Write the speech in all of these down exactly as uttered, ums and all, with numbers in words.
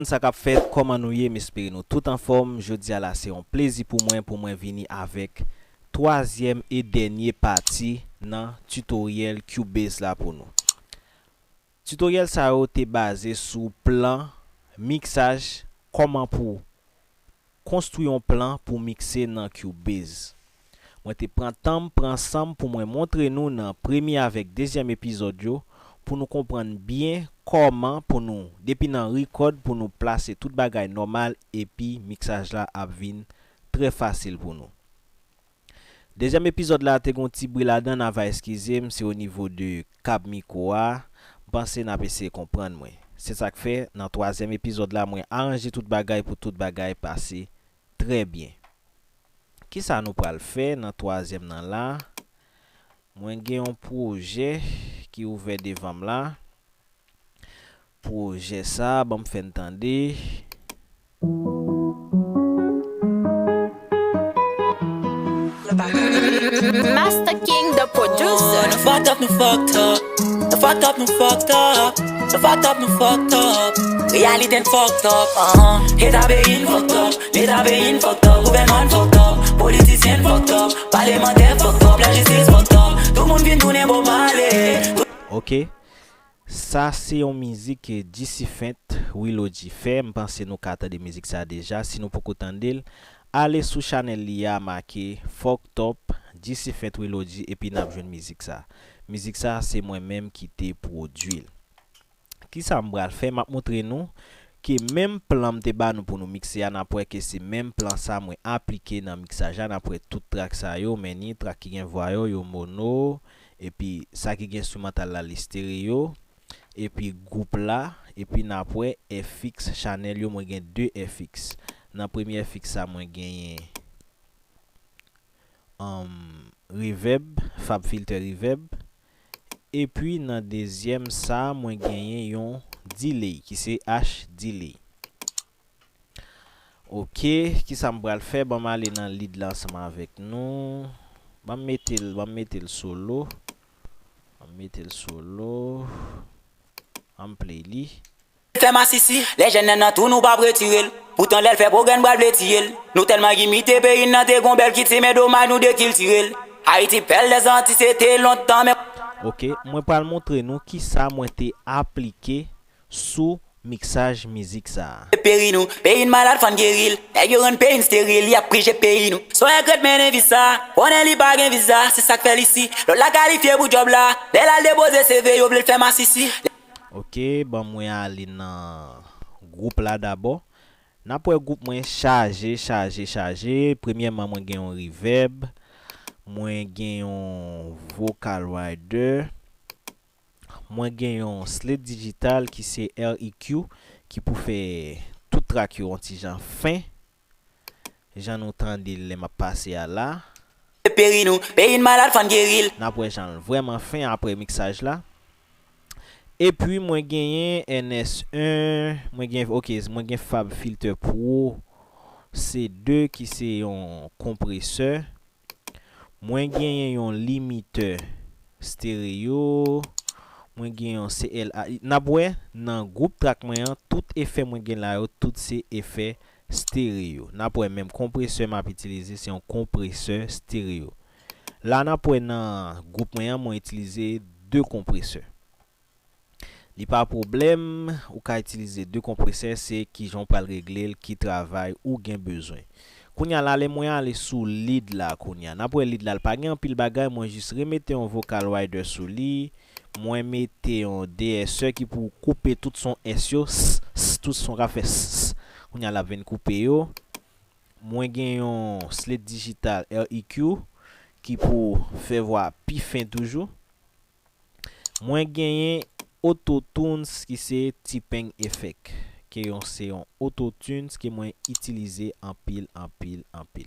Sa k ap fèt, kòman nou ye? M espere nou tout anfòm. Jodi a la, se yon plezi pou mwen, pou mwen vini avèk twazyèm e dènye pati nan tutoriel Cubase la pou nou. Tutoriel sa yo te baze sou plan miksaj, kòman pou konstwi yon plan pou mikse nan Cubase. Mwen te pran tan m, pran san m pou mwen montre nou nan premye avèk dezyèm epizòd yo, pou nou konprann byen kòman pou nou, depi nan record, pou nou plase tout bagay nòmal, epi miksaj la ap vin trè fasil pou nou. Dezyèm epizòd la te gon ti bri ladan, n a va eskize m, se o nivo de kab mikwo a. M panse n ap eseye konprann mwen. Se sa k fè, nan twazyèm epizòd la, mwen aranje tout bagay pou tout bagay pase trè byen. Kisa nou pral fè nan twazyèm nan la? Mwen gen yon pwojè ki ouvè devan m la. Pwojè sa, ban m fè n tande. Master King, the producer. Nou fucked up, nou fucked up. Nou fucked up, nou fucked up. Nou fucked up, nou fucked up. Reyalite n fucked up. Uh-huh. Leta peyi n fucked up. Leta peyi n fucked up. Gouvènman n fucked up. Politisyen n fucked up. Palemantè fucked up. Lajistis fucked up. Tout moun vin tounen Bob Marley. Ok. Sa se yon mizik ke G C Fent Wilogy fè. M panse nou ka tande mizik sa deja. Si nou poko tande l, ale sou chanèl li a, make Fucked Up, G C Fent Wilogy, epi n ap jwenn mizik sa. Mizik sa se mwen menm ki te pwodui l. Kisa m pral fè? M ap montre nou ke menm plan m te ba nou pou nou mikse a, n ap wè ke se menm plan sa mwen aplike nan miksaj la. N ap wè tout trak sa yo, men ni trak ki gen vwa yo, yo mono, epi sa ki gen enstrimantal la, li stereo, epi gwoup la, epi n ap wè FX chanèl yo, mwen gen de FX. Nan premye FX sa, mwen genyen um, reverb, FabFilter reverb. Epi nan dezyèm sa, mwen genyen yon delay ki se H delay. Ok, kisa m pral fè? Ban m ale nan lead la ansanm avèk nou. Ban m mete l, ban m mete l solo. Ban m mete l solo. An m play li. Fè masisi, lè jèn nan nan tou nou p ap retire l. Poutan lè l fè pwogrè n pral vle tiye l. Nou tèlman imite peyi n nan te gon bèl kit se men domaj nou dekiltire l. Ayiti pèl dèzanti se te lontan men. Ok, mwen pral montre nou kisa mwen te aplike sou miksaj mizik sa a. Peri nou, peyi n malad fò n geri l. Nèg yo rann peyi n steril, y ap prije peyi nou. Son èk ret mennen vi sa, konnen li pa gen viza, se sa k fè l isi. Lòt la kalifye pou djòb la, lè l al depoze CV yo vle l fè masisi. Ok, ban mwen ale nan gwoup la dabò. N ap wè gwoup mwen chaje, chaje, chaje. Premyèman, mwen gen yon reverb. Mwen gen yon vocal rider. Mwen gen yon slate digital ki se R E Q ki pou fè tout trak yo yon ti jan fen. Jan nou tande l lè m ap pase a la. Peri nou, peyi n malad fò n geri l. N ap wè jan l vrèman fen apre miksaj la. Epi mwen genyen N S en, mwen gen, ok, mwen gen FabFilter Pro C de ki se yon konpresè. Mwen genyen yon limitè stereo. Mwen gen yon C L A. N ap wè nan gwoup trak mwen an, tout efè mwen gen la yo, tout se efè stereo. N ap wè menm konpresè m ap itilize, se yon konpresè stereo. La n ap wè nan gwoup mwen an, mwen itilize de konpresè. Li pa pwoblèm, ou ka itilize de konpresè, se kijan w pral regle l, ki travay ou gen bezwen. Kounye a la, lè mwen ale sou lead la kounye a. N ap wè lead la, l pa gen anpil bagay, mwen jis remete yon vocal rider sou li. Mwen mete yon D S E ki pou koupe tout son S yo, s, s, tout son k ap fè s, s. Kounye a l ap vin koupe yo. Mwen gen yon slate digital R E Q ki pou fè vwa pi fen toujou. Mwen genyen Auto-Tunes ki se T-Pang Effect, ke yon se yon Auto-Tunes ke mwen itilize anpil, anpil, anpil.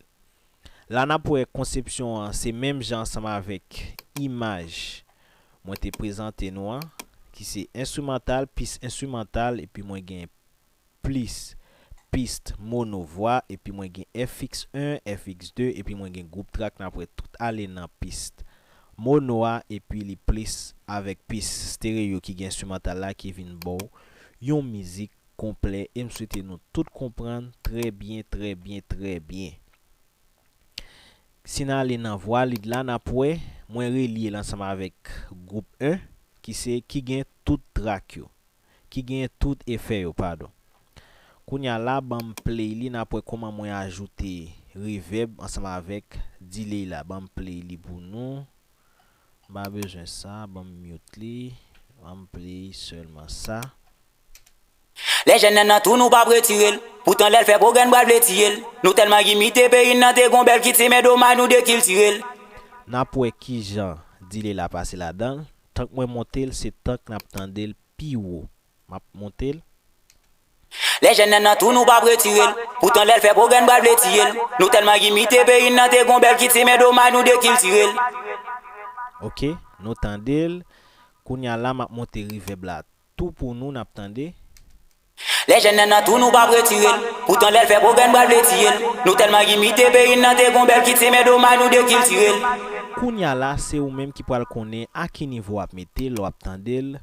La n ap wè konsepsyon an se menm jan ansanm avèk imaj mwen te prezante nou an, ki se enstrimantal, pis enstrimantal, epi mwen gen plis pis mono vwa, epi mwen gen F X en, F X de, epi mwen gen gwoup trak, n ap wè tout ale nan pis mono a, epi li plis avèk pis stereo ki gen enstrimantal la ki vin ba w yon mizik konplè e m swete nou tout konprann trè byen, trè byen, trè byen. Si n ale nan vwa lead la, n ap wè mwen relye l ansanm avèk gwoup en ki se ki gen tout track yo, ki gen tout efè yo, padon. Kounye a la, ban m play li, n ap wè kòman mwen ajoute reverb ansanm avèk delay la. Ban m play li pou nou. M pa bezwen sa, ban m mute li. Ban m play sèlman sa. Lè jèn nan nan tou nou p ap retire l. Poutan lè l fè pwogram n pral vle tiye l. Nou tèlman imite peyi n nan te gon bèl kit se men domaj nou dekiltire l. N ap wè kijan delay la pase ladan l. Tank mwen monte l, se tank n ap tande l pi wo. M ap monte l. Lè jèn nan nan tou nou p ap retire l. Poutan lè l fè pwogram n pral vle tiye l. Nou tèlman imite peyi n nan te gon bèl kit se men domaj nou dekiltire l. Ok, nou tande l. Kounye a la, m ap monte reverb la tou pou nou, n ap tande. Lè jèn nan nan tou nou p ap retire l. Poutan lè l fè pwogram n pral vle tiye l. Nou tèlman imite peyi n nan te gon bèl kit se men domaj nou dekiltire l. Kounye a la, se ou menm ki pral konnen a ki nivo w ap mete l, lè w ap tande l.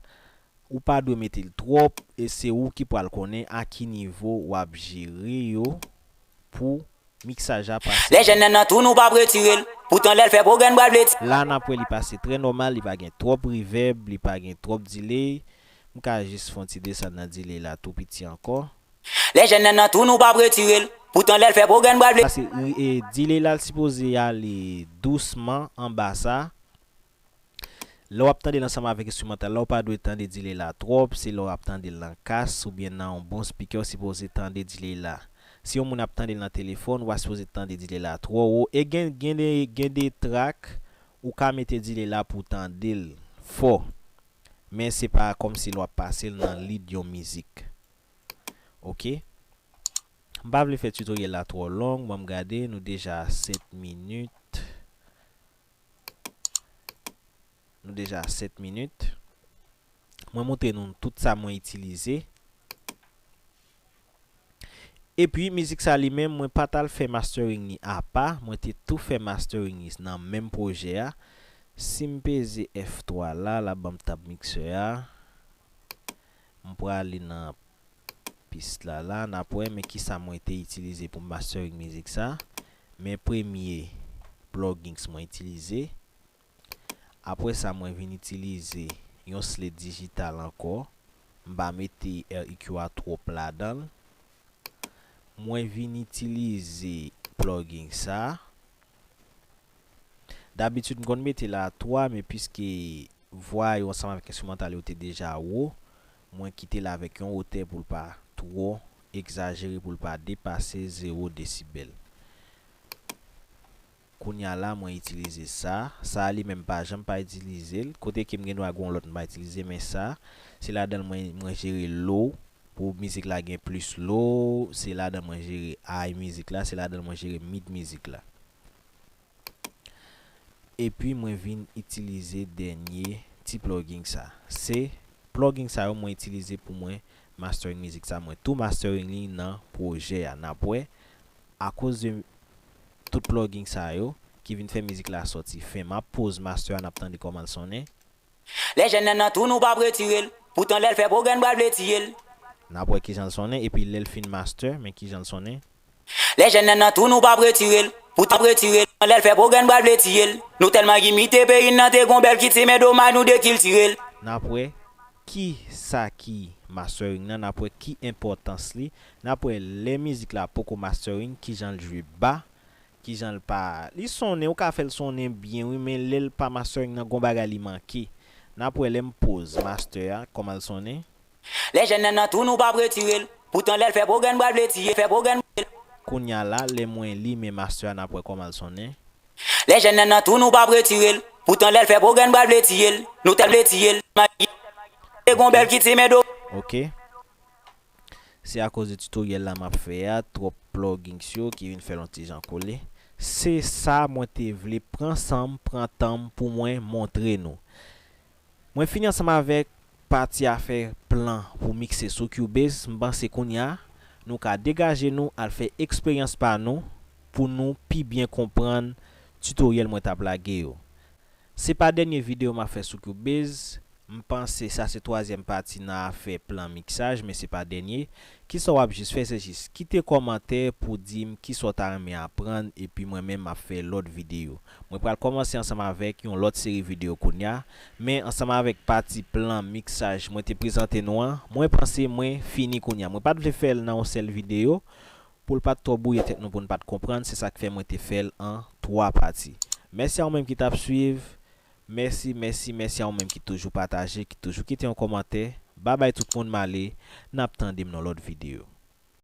Ou pa dwe mete l twòp, e se ou ki pral konnen a ki nivo w ap jere yo pou miksaj la pase. Lè jèn nan nan tou nou p ap retire l. Poutan lè l fè pwogram n pral vle tiye l. La n ap wè li pase trè nòmal, li pa gen twòp reverb, li pa gen twòp delay. M ka jis fè yon ti desann nan delay la tou piti ankò. Lè jèn nan nan tou nou p ap retire l. Poutan lè l fè pwogram n pral vle. Pase, e, delay la l sipoze ale dousman anba sa. Lè w ap tande l ansanm avèk enstrimantal la, ou pa dwe tande delay la twòp. Se lè w ap tande l nan kas oubyen nan yon bon speaker, ou sipoze tande delay la. Si yon moun ap tande l nan telefòn, ou pa sipoze tande delay la twò wo. E gen, gen de, gen de track, ou ka mete delay la pou w tande l fò. Men se pa kòmsi lè w ap pase l nan lead yon mizik. Ok? M pa vle fè tutorial la twò long, ban m gade, nou deja a sèt minit. Nou deja a sèt minit. Mwen montre nou tout sa mwen itilize. Epi, mizik sa li menm, mwen pa t al fè mastering li apa, mwen te tou fè mastering li nan menm pwojè a. Si m peze F twa la, l ap ban m tab mixer a. M prale nan pis la la, n ap wè, men kisa mwen te itilize pou mastering mizik sa. Men premye plugins mwen itilize. Apre sa, mwen vin itilize yon slate dijital ankò. M pa mete R E Q a twòp ladan l. Mwen vin itilize plugin sa. Dabitid, m konn mete l a twa, men piske vwa yo ansanm avèk enstrimantal yo te deja wo, mwen kite l avèk yon wotè pou l pa twò egzajere, pou l pa depase zewo desibèl. Kounye a la, mwen itilize sa. Sa a li menm pa janm pa itilize l. Kote ke m gen dwa gen yon lòt m pa itilize, men sa, se ladan l mwen, mwen jere low. Pou mizik la gen plis low, se ladan mwen jere high mizik la, se ladan mwen jere mid mizik la. Epi mwen vin itilize dènye ti plugin sa. Se plugin sa yo mwen itilize pou mwen mastering mizik sa. Mwen tou mastering li nan pwojè a. N ap wè, akoz de tout plugin sa yo ki vin fè mizik la sòti fen. M ap pause master a, n ap tande kòman l sonnen. Lè jèn nan nan tou nou p ap retire l. Poutan lè l fè pwogram n pral vle tiye l. N ap wè kijan l sonnen, epi lè l fin master, men kijan l sonnen. Lè jèn nan nan tou nou p ap retire l. Poutan retire l. Lè l fè pwogram n pral vle tiye l. Nou tèlman imite peyi n nan te gon bèl kit se men domaj nou dekiltire l. N ap wè ki sa ki mastering nan, n ap wè ki enpòtans li, n ap wè lè mizik la poko mastering, kijan l jwe ba, kijan l pa, li sonnen, ou ka fè l sonnen byen wi, men lè l pa mastering nan, gon bagay li manke. N ap wè lè m pause master a, kòman l sonnen. Lè jèn nan nan tou nou p ap retire l. Poutan lè l fè pwogram n pral vle tiye, fè pwogram. Kounye a la, lè mwen li men master a, n ap wè kòman l sonnen. Lè jèn nan nan tou nou p ap retire l. Poutan lè l fè pwogram n pral vle tiye l. Nou tèl vle tiye l. Te gon bèl kit se men do. Ok. Se akoz de tutorial la m ap fè a, twòp plugins yo ki vin fè l yon ti jan kole. Se sa mwen te vle pran san m, pran tan m pou mwen montre nou. Mwen fini ansanm avèk pati afè plan pou mikse sou Cubase. M panse kounye a, nou ka degaje nou al fè eksperyans pa nou pou nou pi byen konprann tutorial mwen t ap lage yo. Se pa dènye videyo m ap fè sou Cubase. M panse sa se twazyèm pati nan afè plan miksaj, men se pa dènye. Kisa w ap jis fè, se jis kite kòmantè pou di m kisa w ta renmen aprann, epi mwen menm m ap fè lòt videyo. Mwen pral kòmanse ansanm avèk yon lòt seri videyo kounye a, men ansanm avèk pati plan miksaj mwen te prezante nou an, mwen panse mwen fini kounye a. Mwen pa t vle fè l nan yon sèl videyo, pou l pa t twò bwouye tèt nou, pou n pa t konprann, se sa k fè mwen te fè l an twa pati. Mèsi a ou menm ki t ap swiv. Mèsi, mèsi, mèsi a ou menm ki toujou pataje, ki toujou kite yon kòmantè. Babay tout moun, m ale, n ap tande m nan lòt videyo.